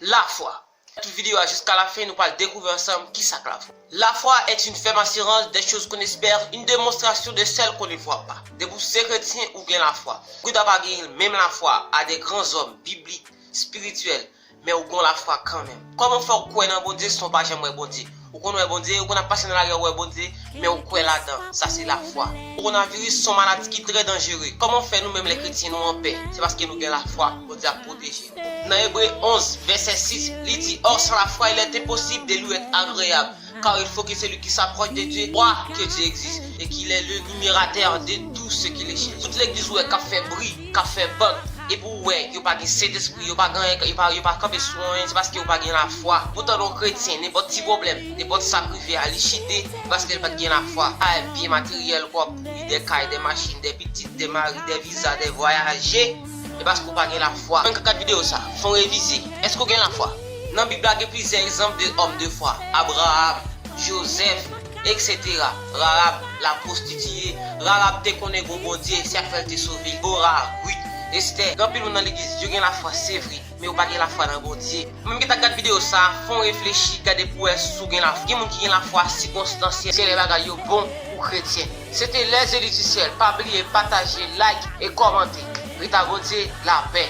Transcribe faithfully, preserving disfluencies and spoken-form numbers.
Lafwa. Tout videyo a jiska lafen, nou pral dekouvri ansanm kisa k lafwa. La foi est une ferme assurance des choses qu'on espère, une démonstration de celles qu'on ne voit pas. Depi w se kretyen, ou gen lafwa. Ou ta pa gen menm lafwa a de gran zòm biblik, espirityèl, men ou gen lafwa kanmenm. Kòman fè w kwè nan Bondye san w pa janm wè Bondye? Ou konn wè Bondye, ou konn ap pase nan lari a, ou wè Bondye, men ou kwè ladan. Sa se lafwa. Kowonaviris se yon maladi ki trè danjere. Kòman fè nou menm lè kretyen nou anpè? Se paske nou gen lafwa. Bondye ap pwoteje nou. Nan Ebre onz, vèsè sis, li di, Or, sans la foi, il est impossible de lui être agréable, car il faut que celui qui s'approche de Dieu croit que Dieu existe et qu'il est le numérateur de tout ce qui le cherche. Tout legliz ou wè k ap fè bri, k ap fè band, epi ou wè yo pa gen Sentespri, yo pa gen anyen, yo pa, yo pa kanpe sou anyen, se paske yo pa gen lafwa. Poutan, yon kretyen, nenpòt ti pwoblèm, nenpòt sa k rive a, li chite, paske l pa t gen lafwa. Kay, byen materyèl, kòb, wi, de kay, de machin, de pitit, de mari, de viza, de vwayaje, e paske w pa gen lafwa. Mwen k ap gad videyo sa, fè w revize. Èske w gen lafwa? Nan Bib la, gen plizyè egzanp de òm de fwa. Abraram, Jozèf, etsetera. Rahab, la pwostitiye. Rahab te konnen gon Bondye, se sa k fè l te sove l. Debora, Rit, Estè. Gen anpil moun nan legliz, yo gen lafwa, se vre, men yo pa gen lafwa nan Bondye. Ou menm ki t ap gad videyo sa, fè w reflechi, gade pou w wè si w gen lafwa. Gen moun ki gen lafwa sikonstansyèl, se lè bagay yo bon ou kretyen. Se te Les Élus du Ciel. Pa bliye pataje, like e kòmante. Reta Bondye, lapè.